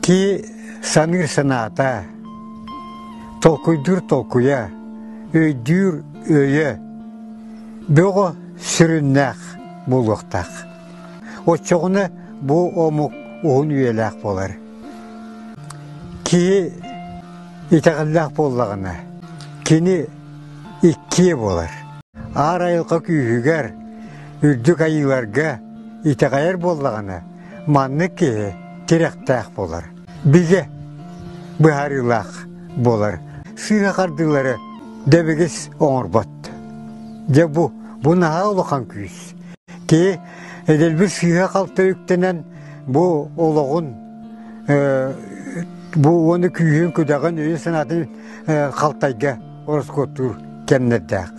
Киһи саныыр санаата, толкуйдуур толкуйа, өйдүүр өйө бөҕө сүрүннээх буолуохтаах. Оччоҕуна бу омук уһун үйэлээх буолар. Киһи итэҕэллээх буоллаҕына, кини иккиэ буолар. Аар айылҕа күүһүгэр, үрдүк айыыларга итэҕэйэр буоллаҕына, маннык киһи тирэхтээх буолар, бигэ быһаарыылаах буолар, сыыһа хардыылары дэбигис оҥорбот. Дьэ бу, бу наһаа улахан күүс. Киһи эдэлбит сыыһа-халты үктэнэн бу олоҕун бу уону күүһүн-күдэҕин өйүн-санаатын халтайга ороскуоттуур кэмнэрдээх.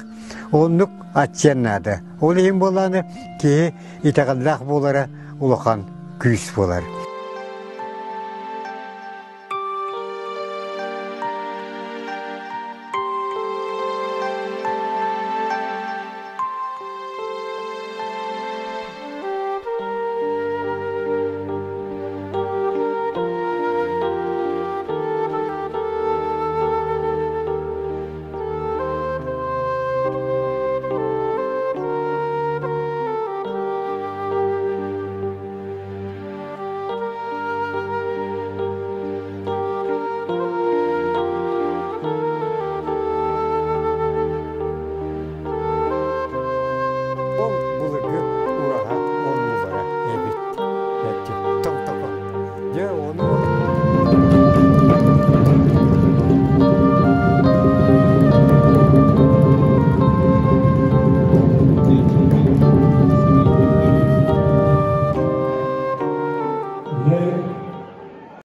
Оннук аччыан наада. Ол иһин буолааны киһи итэҕэллээх буолара улахан күүс буолар. Ол былыргы ураһа оннулара эбит. Томтоко. Дьэ, ону Дьэ.